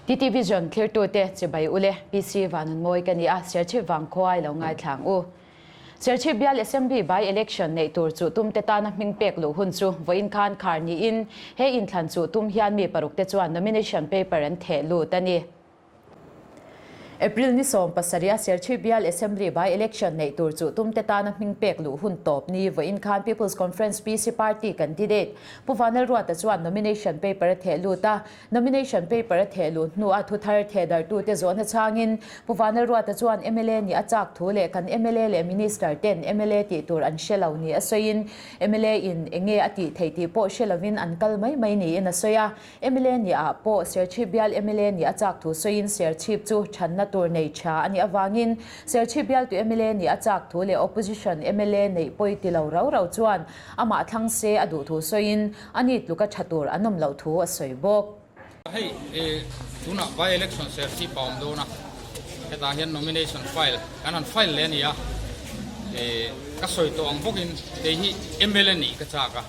TT Vision thlirtute chibai ule PC Vanunmawi ka ni a, Serchhip Vangkhua i lo ngaithlang u. Serchhip bial Assembly by election neih tur chu tumte tana hming pek luh hun chu vawiin khan khar niin he inthlan chu tum hian mi parukte chuan nomination paper an theh lut a ni. April ni 17 a Serchhip bial Assembly by election neih tur chu tumte tana hming pek luh hun tawp ni vawiin khan People's Conference PC Party candidate Pu Vanlalruata chuan nomination paper a theh lut a, Nomination paper a theh luh hnuah thuthar thehdarhtute zawhna chhangin Pu Vanlalruata chuan mla nih a chak thu leh kan mla leh Minister ten mla tih tur an hre lo ni a sawiin mla in enge a tih theih tih pawh hre lovin an kal mai mai niin a sawi a. Mla nih ah pawh Serchhip bial mla nih a chak thu sawiin Serchhip chu thanna tur nei tha a nih avangin Serchhip bialtu mla nih a chak thu leh Opposition mla neih pawi ti lo rau rau chuan amah thlang se a duh thu sawiin Ani tluka tha tur an awm loh thu a sawi bawk. Hei tunah by election serchhip a awm dawn a, hetah hian nomination file kan han file leh a ni a, ka sawi tawh ang bawkin kei hi mla nih ka chak a,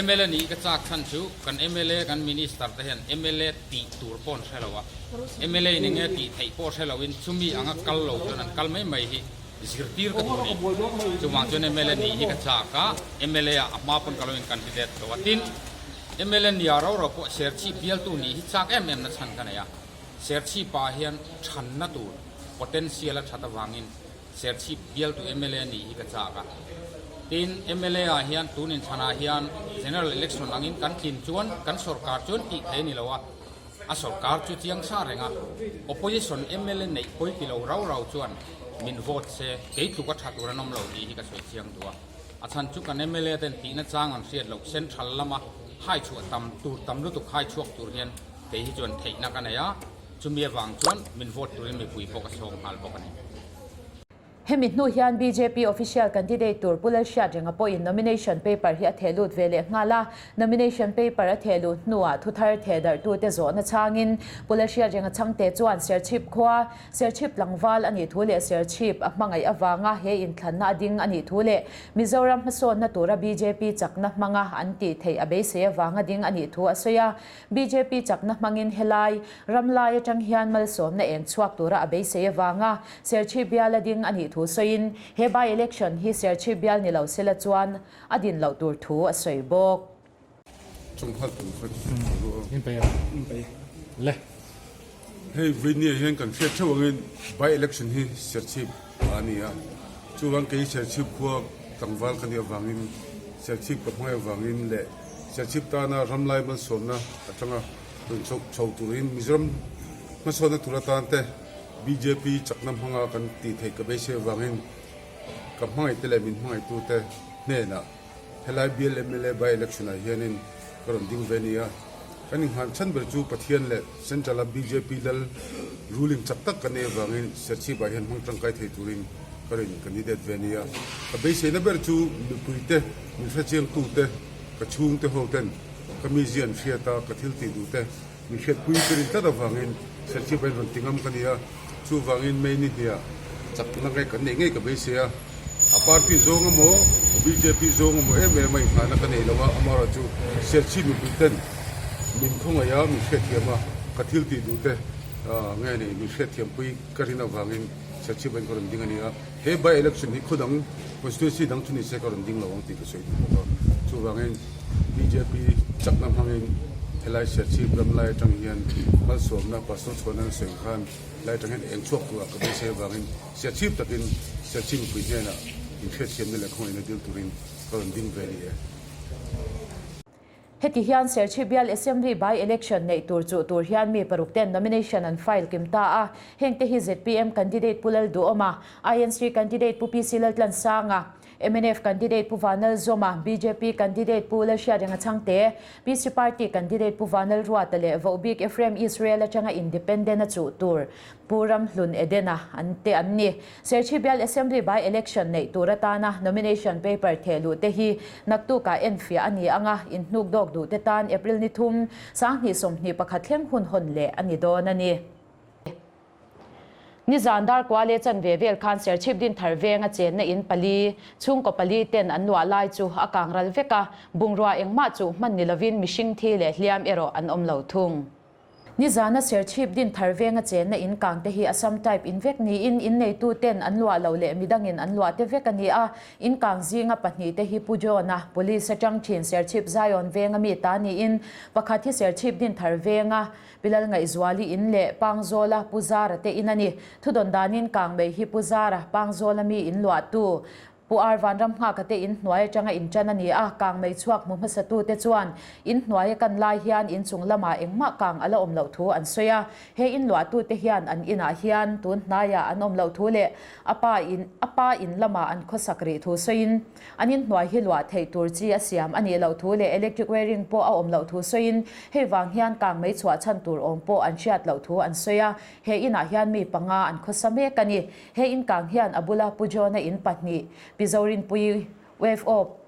mla nih ka chak chhan chu kan mla kan minister te hian mla tih tur pawh an hre lo a, mla in enge tih theih pawh hre loin chumi anga kal lo chuan an kal mai mai hi. Zirtir ka duh ni. Chuvang chuan mla nih hi ka chak a, mla ah a hma pawn ka lo in candidate tawh a. Tin, mla nia ro ro pawh Serchhip bialtu nih hi chak em em na chhan ka nei a. Serchhip ah hian thanna tur potential a that avangin Serchhip bialtu mla nih hi ka chak a. Tin, mla ah hian tun inthlanah hian General Election angin kan tlin chuan kan sorkar chuan tih thei a ni lo a. A sorkar chu chiang sa reng a, opposition mla neih pawi ti lo rau rau chuan min vote se, kei tluk a tha tur an awm lo tih hi ka sawi chiang duh a. A chhan chu kan mla ten tihna chang an hriat loh central lama hai chhuah tam tur tam lutuk hai chhuak tur hian kei hi chuan theihna ka nei a, chumi avang chuan min vote turin mipui pawh ka sawm nghal bawk a ni. Hemi hnu hian bjp official candidate tur Pu Lalhriatrenga pawhin nomination paper hi a theh lut ve leh nghal a. Nomination paper a theh luh hnuah thuthar theh darhtute zawhna chhangin Pu Lalhriatrenga chhangte chuan Serchhip khua, Serchhip tlangval a nih thu leh Serchhip a hmangaih avanga he inthlanna a ding a nih thu leh Mizoram hmasawnna tura bjp chakna hmanga an tih theih a beisei avanga ding a nih thu a sawi a. Bjp chakna hmangin helai ramlai atang hian malsawmna eng chhuak tura a beisei avanga Serchhip bial a ding a nih thu sawiin he by election hi Serchhip bial ni lo sela chuan a din loh tur thu a sawi bawk. Hei Vainia hian kan hriat theuh angin by election hi Serchhip a ni a, chuvang kei Serchhip khua tlangval ka nih avangin Serchhip ka hmangaih avangin leh Serchhip tana ramlai malsawmna atanga rawn chhoh chho turin Mizoram hmasawnna tur atan te bjp chakna hmanga kan tih theih ka beisei avangin ka hmangaihte leh min hmangaihtute hnenah Helai bial mla by election ah hianin ka rawn ding ve a ni a, kan innghan chhan ber chu Pathian leh Central a bjp lal ruling chak tak kan nei avangin Serchhip ah hian hmang tangkai thei turin ka rawn candidate ve a ni a. Ka beiseina ber chu mipuite, min hrechiangtute, ka chhungte ho ten ka mizia an hriat a, ka thil tih duh te min hriatpui ka rin tlat avangin Serchhip ah hian rawn ti ngam ka ni a, chuvangin May ni hniah chakna nge kan neih ngei ka beisei a. A party zawng emaw bjp zawng emaw em em a inghahna ka nei lo a, amaherawhchu Serchhip mipui ten min khawngaih a, min hriatthiam a, ka thil tih duh te nge ni min hriatthiampui ka rin avangin Serchhip ah hian ka rawn ding a ni a. He by election hi khaw dang constituency dang chu ni se ka rawn ding lo ang tih ka sawi duh bawk a, chuvangin bjp chakna hmangin helai Serchhip ram lai atang hian malsawmna Pastor Chhuana sawi khan Lai atang hian eng chhuak turah ka beisei avangin Serchhip takin Serchhip mipui hnenah inhriatthiamna leh khawngaihna dil turin ka rawn ding ve a ni e. Heti hian Serchhip bial Assembly by election neih tur chuh tur hian mi paruk ten nomination an file kim ta a, hengte hi zpm candidate Pu Lalduhawma, INC candidate Pu PC Laltlansanga, Mnf candidate Pu Vanal Zawma, bjp candidate Pu Lalhriatrenga Chhangte, PC Party candidate Pu Vanal Ruata leh Vohbik Ephraim Israel atanga Independent a chuh tur Pu Ramhlun Edena an te an ni. Serchhip bial Assembly by election neih tur atana nomination paper theh luh te hi naktukah enfiah a ni anga inhnuk dawk duh te tan April ni thum, 2021 thleng hun hawn leh a ni dawn a ni. Nizan darkua leh chanve vel khan Serchhip Dinthar venga chenna in pali, chhungkaw pali ten an luah lai chu a kang ral vek a, bungrua engmah chu hman ni lovin mihring thi leh hliam erawh an awm lo thung. Nizana Serchhip din thar venga chenna in kang te hi Assam type in vek niin in neitu ten an luah loh leh midangin an luah te vek a ni a. In kang zinga pahnihte hi Pu John-a, Police atang thin Serchhip Zion venga mi ta niin pakhat hi Serchhip din thar venga Pilal Ngaihzuali in leh Pangzawla Pu Zara te in a ni. Thudawn danin kang mei hi Pu Zara, Pangzawla mi in luahtu Pu Ar Vanramnghaka te in hnuai atanga in tan a ni a, kang mei chhuak hmu hmasatute chuan in hnuai a kan lai hian in chung lamah engmah kang a la awm loh thu an sawi a. He in luahtute hian an inah hian tun hnaiah an awm loh thu leh a pa in a pa in lamah an khawsak rih thu sawiin an in hnuai hi luah theih tur chi a siam a nih loh thu leh electric wiring pawh a awm loh thu sawiin hei vang hian kang mei chhuah chhan tur awm pawh an hriat loh thu an sawi a. He inah hian mi panga an khawsa mek a ni. He inkang hian a bula Pu John-a in pahnih, Pi Zorinpuii, Wave-Op,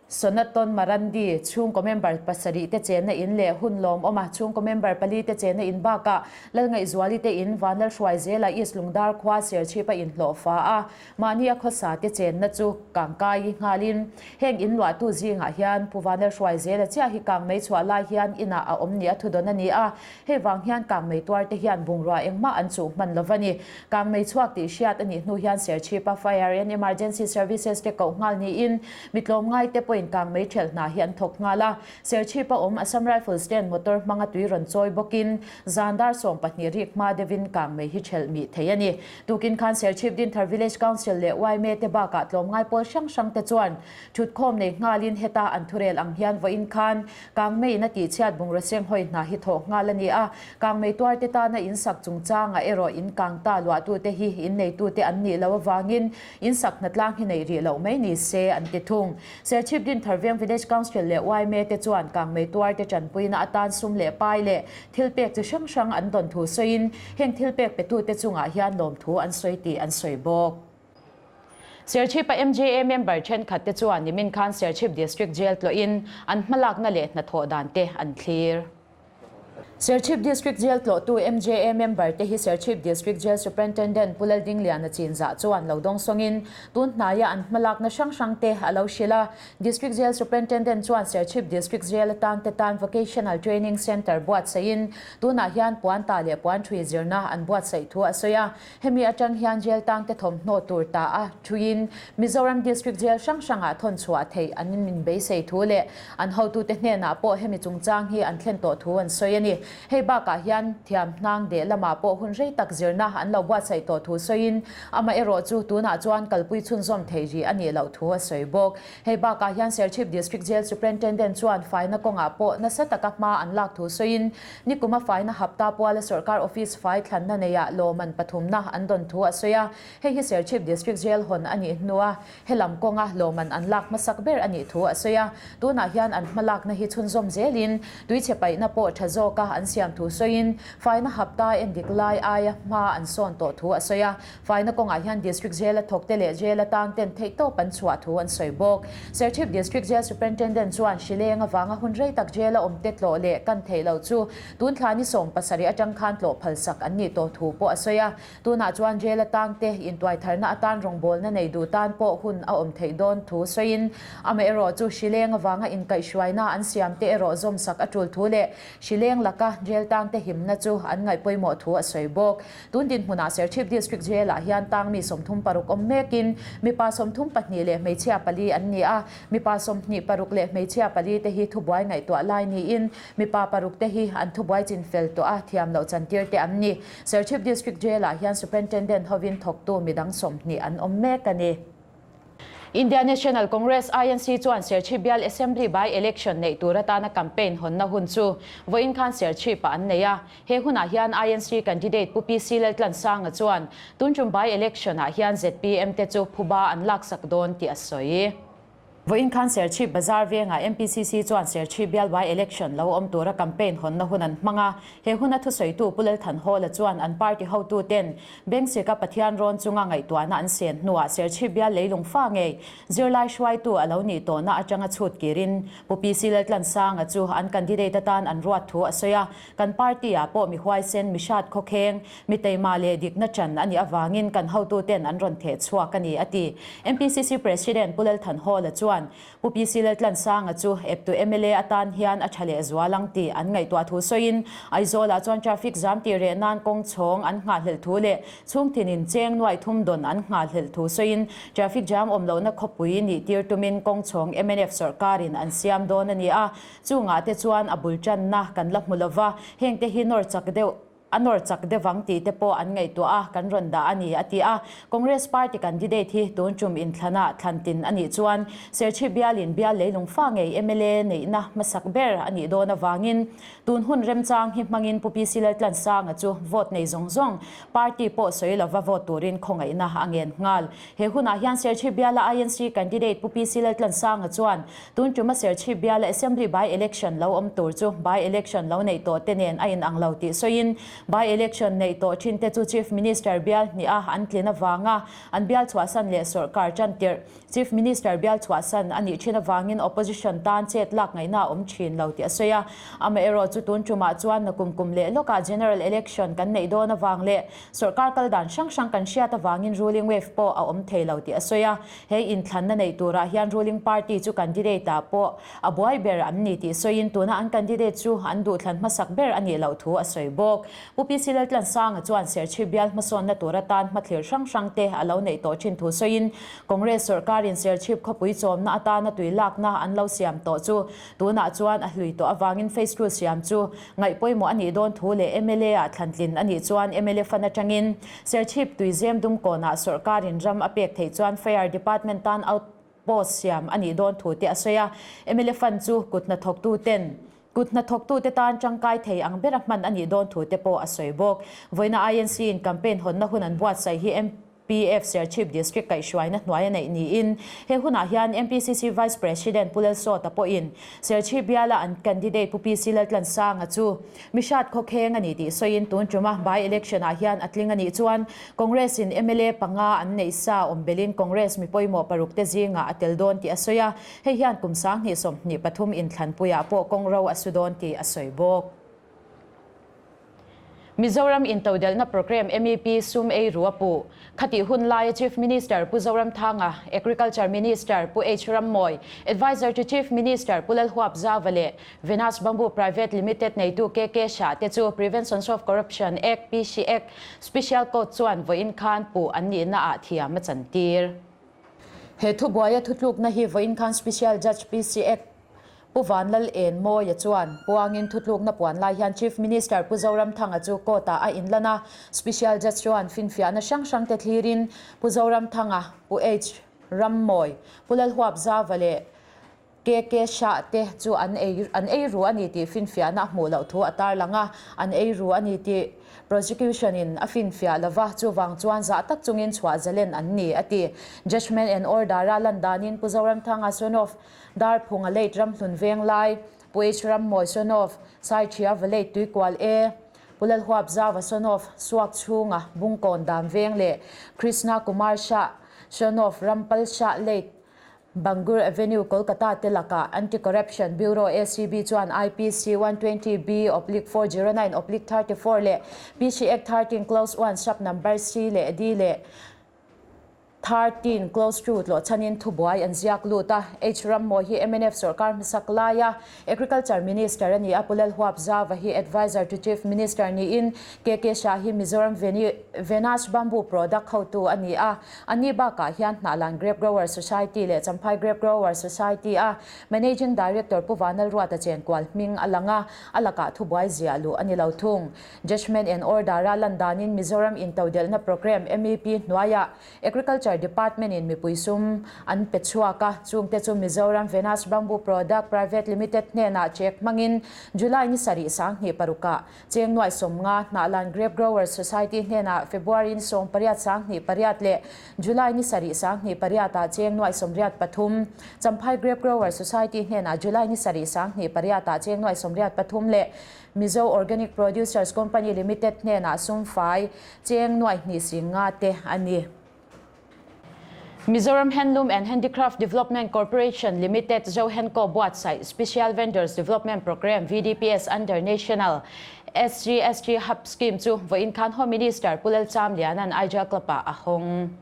Sonaton Marandi, chhungkaw member pasarih te chenna in leh hun lawmawma chhungkaw member pali te chenna in bakah Lalngaihzuali te in Vanlalhruaizela East Lungdar khua Serchhipa inhlawh fa a, mahni a khawsa te chenna chu kangkai nghalin heng in luahtu zingah hian Pu Vanlalhruaizela chiah hi kangmei chhuah lai hian inah a awm ni a thudawn a ni a, Hei vang hian kangmei tuar te hian bungrua engmah an chuh hman lo va ni. Kangmei chhuak tih hriat a nih hnu hian Serchhipa Fire and Emergency Services te koh nghal niin mi tlawmngai te pawhin kangmei ṭhelh hna hi an thawk nghal a. Serchhipa awm Assam Rifles ten motor hmanga tui rawn chawi bawkin zan dar 12 rik hma deuhin kangmei hi ṭhelh mih thei a ni. Tukin khan Serchhip Dinthar Village Council leh yma te bakah tlawmngai pawl hrang hrang te chuan Thutkhawm nei nghalin heta an thurel ang hian vawiin khan Kangmeiin a tihchhiat bungraw seng hawi hna hi thawh nghal a ni a. Kangmei tuarte tana in sak chungchangah erawh in kang ta luahtute hi in neitute an nih loh avangin in sak hnatlang hi neih rih loh mai ni se an ti thung. Serchhip Dintharveng Village Council leh yma te chuan kangmei tuarte tanpuina atan sum leh pai leh thilpek chi hrang hrang an dawn thu sawiin heng thilpek petute chungah hian lawmthu an sawi tih an sawi bawk. Serchhip-a MJA member thenkhat te chuan nimin khan Serchhip District Jail tlawhin an hmalakna leh hnathawh dan te an thlir. Serchhip District Jail tlawhtu MJA member te hi Serchhip District Jail Superintendent Pu Laldingliana Chinzah chuan lo dawngsawngin tun hnaia an hmalakna hrang hrang te a lo hrilh a. District Jail Superintendent chuan Serchhip District Jail atang te tan Vocational Training Centre buatsaihin tunah hian puan tah leh puan ṭhui zirna an buatsaih thu a sawi a. Hemi atang hian jail tangte thawmhnaw tur ta a thuin Mizoram District Jail hrang hrangah thawn chhuah theih an min beisei thu leh an hotute hnenah pawh hemi chungchang hi an thlen tawh thu an sawi a ni. Hei bakah hian thiam hnang deh lamah pawh hun rei tak zirna an lo buatsaih tawh thu sawiin amaherawh chu tunah chuan kalpui chhunzawm thei rih a nih loh thu a sawi bawk. Hei bakah hian Serchhip District Jail Superintendent chuan faina kawngah pawh nasa taka hma an lak thu sawiin Nikuma faina hapta puala sorkar office fai thlanna neiah lawman pathumna an dawn thu a sawi a, hei hi Serchhip District Jail hawn a nih hnua helam kawnga lawman an lak hmasak ber a nih thu a sawi a. Tunah hian an hmalakna hi chhunzawm zelin tuichhe paihna pawh tha zawka an siam thu sawiin faina hapta endik lai aia hma an sawn tawh thu a sawi a. Faina kawngah hian District Jail a thawkte leh Jail atang ten theihtawp an chhuah thu an sawi bawk. Serchhip District Jail Superintendent chuan hrileng avanga hun rei tak Jail a awmte tlawh leh kan theih loh chu tun thla ni 70 atang khan tlawh phalsak an nih tawh thu pawh a sawi a. Tunah chuan Jail atangte intuaitharna atan rawngbawlna nei duh tan pawh hun a awm theih dawn thu sawiin amaherawhchu hrileng avanga inkaihhruaina an siamte erawh zawmsak a tul thu leh hrileng laka Jail tangte himna chu an ngaih pawimawh thu a sawi bawk. Tun dinhmunah Serchhip District Jail-ah hian tang mi 36 awm mekin mipa 32 leh hmeichhia pali an ni a, mipa 26 leh hmeichhia pali te hi thubuai ngaihtuah lai niin mipa paruk te hi an thubuai chinfel tawh a, thiam loh chantir te an ni. Serchhip District Jail-ah hian Superintendent hovin thawktu midang 20 an awm mek a ni. India National Congress, INC, chuan Serchhip bial Assembly by-election neih tur atana campaign hawnna hun chu vawiin khan Serchhip-ah an nei a. He hunah hian INC candidate Pu PC Laltlansanga chuan tun tum by-election-ah hian zpm te chu phuba an laksak dawn tih a sawi. Vawiin khan Serchhip Bazar vengah MPCC chuan Serchhip bial by-election lo awm tura campaign hawnna hun an hmang a. He huna thusawitu Pu Lalthanhawla chuan an party hotuten Bengsika Pathian rawn chunga ngaihtuahna an sen hnuah Serchhip bial leilung fa ngei zirlai hruaitu a lo nih tawhna atanga chhut kirin Pu PC Laltlansanga chu an candidate atan an ruat thu a sawi a. Kan party-ah pawh mi huaisen, mi hrat khawkheng, mi teima leh dikna chan a nih avangin kan hotuten an rawn theh chhuak a ni, a ti. MPCC President Pu Lalthanhawla chuan. chuan Pu PC Laltlansanga chu eptu mla atan hian a tha leh zual ang tih an ngaihtuah thu sawiin Aizawlah chuan traffic zam tih reh nan kawng chhawng an nghahhlelh thu leh chhungthinin cheng nuaih thum dawn an nghahhlelh thu sawiin traffic jam awm lohna khawpui nih tir tumin kawng chhawng mnf sawrkarin an siam dawn a ni a, chungah te chuan a bul tanna kan la hmu lova, hengte hi nawr chak deuh A nawr chak deuh ang tih te pawh an ngaihtuah a, kan rawn dah a ni, a ti a. Congress party candidate hi tun tum inthlanah thlan tin a nih chuan Serchhip bialin bial leilung fa ngei mla neihna hmasak ber a nih dawn avangin tun hun remchang hi hmangin Pu PC Laltlansanga chu vote nei zawng zawng party pawh sawi lova vote turin khawngaihna a ngen nghal. He hunah hian Serchhip biala INC candidate Pu PC Laltlansanga chuan Tun tuma Serchhip biala Assembly by-election lo awm tur chu by-election lo neih tawh te nen a inang lo tih sawiin by-election neih tawh thin te chu Chief Minister bial hniha an tlin avanga an bial chhuahsan leh sawrkar tantirh Chief Minister bial chhuahsan a nih thin avangin opposition tan chet lak ngaihna a awm thin lo tih a sawi a. Amaherawh chu tun tumah chuan nakum kum leh lawkah General Election kan neih dawn avang leh sawrkar kal dan hrang hrang kan hriat avangin ruling wave pawh a awm thei lo tih a sawi a. He inthlanna neih turah hian ruling party chu candidate ah pawh a buai ber an ni tih sawiin tuna an candidate chu an duhthlan hmasak ber a nih loh thu a sawi bawk. Pu PC Laltlansanga chuan Serchhip bial hmasawnna tur atan hmathlir hrang hrang te a lo neih tawh thin thu sawiin Congress sawrkarin Serchhip khawpui chawmna atana tui lakna an lo siam tawh chu tunah chuan a hlui tawh avangin phase ii siam chu ngaih pawimawh a nih dawn thu leh mla ah thlantlin a nih chuan mla fund atangin Serchhip tuizem dumkawnah sawrkarin ram a pek theih chuan Fire Department tan out post siam a nih dawn thu te a sawi a. Mla fund chu kut hnathawktuten kut hnathawktute tan tangkai thei ang bera hman a nih dawn thu te pawh a sawi bawk. Vawiina INC in campaign hawnna hun an buatsaih hi MPF Serchhip District kaihhruaina hnuai a neih niin he hunah hian MPCC Vice President Pu Lalsawta pawhin Serchhip biala an candidate Pu PC Laltlansanga chu Mihrat khawkheng a ni tih sawiin tun tuma by-election ah hian a tling a nih chuan Congress in mla panga an neih sa awm belin Congress mi pawimawh paruk te zingah a tel dawn tih a sawi a, hei hian kum 2023 inthlanpuiah pawh kawngro a su dawn tih a sawi bawk. Mizoram intodelhna programme MEP sum ei ru a puh. Khatih hun laia Chief Minister Pu Zoramthanga, Agriculture Minister Pu H Rammawi, Adviser to Chief Minister Pu Lalhuapzava leh Venus Bamboo Private Limited neitu KK Shah te chu Prevention of Corruption Act, PC Act, Special Court chuan vawiin khan puh an nihna ah thiam a chantir. He thubuaia thutlukna hi vawiin khan Special Judge PC Act Pu Vanlal En Mawia chuan puangin thutlukna puan lai hian Chief Minister Pu Zoramthanga chu court-ah a inlan a, Special Judge chuan finfiahna hrang hrangte thlirin Pu Zoramthanga, Pu H. Rammawi, Pu Lalhuapzava leh KK Shah te chu an ei an ei ru a ni tih finfiahna a hmuh loh thu a tarlang a, an ei ru a ni tih Prosecution in a finfiah lova, chuvang chuan zah tak chungin chhuah zalen an ni, a ti. Judgement and Order-a lan danin Pu Zoramthanga son of Darphunga late Ramhlun Venglai, Pu H. Rammawi son of Saichhia Valate Tuikual E, Pu Lalhuapzava son of Suak Chhunga Bungkawn Dan Veng leh Krishna Kumar Shah son of Rampal Shah late Bangur Avenue, Kolkata te lakah Anti-Corruption Bureau, ACB, chuan IPC 120B oblique 409 oblique 34 leh PC Act 13 Clause 1 Sub Number C leh D leh 13 Clause 2 tlawhchhanin thubuai an ziak lut a. H Rammawi hi mnf sawrkar hmasak laia Agriculture Minister a ni a, Pu Lalhuapzava hi Adviser to Chief Minister niin KK Shah hi Mizoram Venus Bamboo Product hotu a ni a. A ni bakah hian Hnahlan Grape Growers Society leh Champhai Grape Growers Society a Managing Director Pu Vanlalruata Chenkual hming a lang a, a lakah thubuai ziah luh a ni lo thung. Judgement and Order-a lan danin Mizoram Intodelhna Programme, MEP, hnuaiah Agriculture Department-in mipui sum an pe chhuak a, chungte chu Mizoram Venus Bamboo Product Private Limited hnenah check hmangin July ni sarih 2006ah Cheng nuaih 50 Hnahlan Grape Growers Society hnenah February ni 18 2008 leh July ni sarih 2008ah cheng nuaih 83, Champhai Grape Growers Society hnenah July ni sarih 2008ah cheng nuaih 83 leh Mizo Organic Producers Company Limited hnenah sumfai cheng nuaih hnih 50 te a ni. Mizoram Handloom and Handicraft Development Corporation Limited Zohenco buatsaih Special Vendors Development Programme, VDPS, under National SGSG Hub Scheme chu vawiin khan Home Minister Pu Lalchamliana'n Aijal Club-ah a hawng.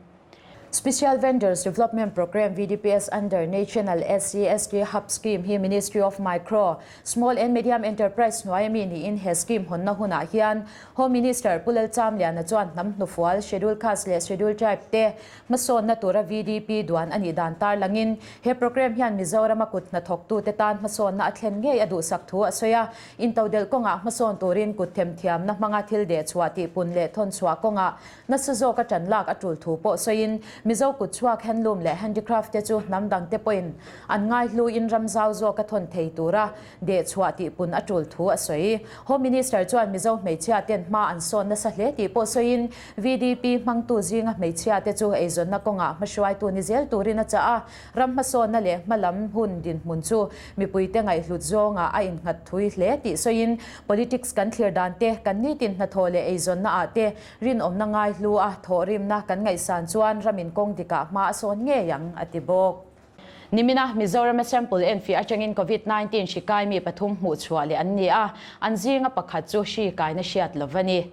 Special Vendors Development Programme, VDPS, under National SC/ST Hub Scheme hi Ministry of Micro, Small and Medium Enterprise hnuaia mi niin he scheme hawnna hunah hian Home Minister Pu Lalchamliana chuan hnam hnufual, Schedule Caste leh Schedule Tribe te hmasawnna tura VDP duan a nih dan tarlangin he programme hian Mizorama kut hnathawktute tan hmasawnna a thlen ngei a duhsak thu a sawi a. Intodelh kawngah hmasawn turin kut themthiamna hmanga thil dehchhuah tihpun leh thawnchhuah kawngah Nasa zawka ṭan lak a ṭul thu pawh sawiin, Mizo kutchhuak handloom leh handicraft te chu hnam dangte pawhin an ngaihluin ram zau zawka thawn thei tura dehchhuah tihpun a ṭul thu a sawi. Home Minister chuan Mizo hmeichhia ten hma an sawn nasa hle tih pawh sawiin, VDP hmangtu zinga hmeichhia te chu eizawnna kawngah hmahruaitu ni zel turin a chah a, ram hmasawnna leh hma lam hun dinhmun chu mipuite ngaihhlut zawngah a innghat thui hle tih sawiin, Politics kan thlir dan te, kan nitin hnathawh leh eizawnna ah te Rinawmna ngai hlu a thawhrimna kan ngaihsan chuan ramin kawng dikah hma a sawn ngei ang, a ti bawk. Nimina Mizoram-a sample enfiah atangin Covid 19 hri kai mi pathum hmuh chhuah leh an ni a, an zinga pakhat chu hri kaina hriat lo va ni.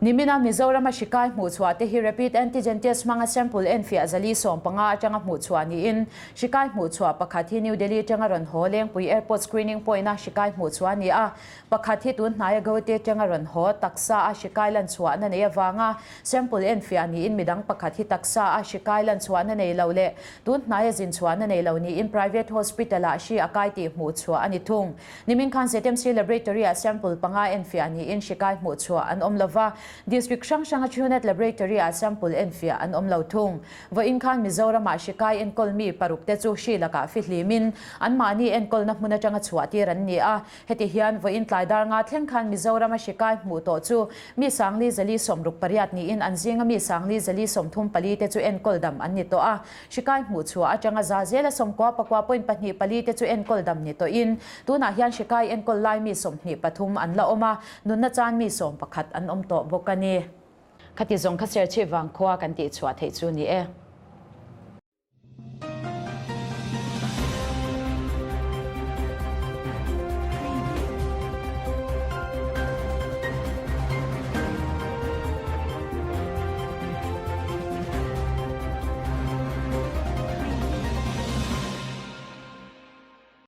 Nimina Mizoram-a hri kai hmuh chhuah te hi rapid antigen test hmanga sample enfiah zali 15 atanga hmuh chhuah niin, hri kai hmuh chhuah pakhat hi New Delhi atanga rawn haw Lengpui Airport screening point-a hri kai hmuh chhuah a ni a, Pakhat hi tun hnaia Gote atanga rawn haw taksa a hri kai lan chhuahna nei avanga sample enfiah niin midang pakhat hi taksa a hri kai lan chhuahna nei lo leh tun hnaia zin chhuahna nei lo niin private hospital ah hri a kai tih hmuh chhuah a ni thung. Nimin khan ZMC Laboratory ah sample panga enfiah niin hri kai hmuh chhuah an awm lova, District hrang hranga Truenat Laboratory ah sample enfiah an awm lo thung. Vawiin khan Mizoram ah hri kai enkawl mi paruk te chu hri lakah fihlimin anmahni enkawlna hmun atanga chhuah tir an ni a. Heti hian vawiin tlai dar nga thleng khan Mizorama hri kai hmuh tawh chu mi sangli zali 68 niin an zinga mi sangli zali 34 te chu enkawl dam an ni tawh a. Hri kai hmuh chhuah atanga za zela 99 point pahnih pali te chu enkawl dam ni tawhin tunah hian hri kai enkawl lai mi 23 an la awm a, nunna chan mi 11 an awm tawh bawk a ni. Khati zawng kha Serchhip vangkhua kan tihchhuah theih chu ni e.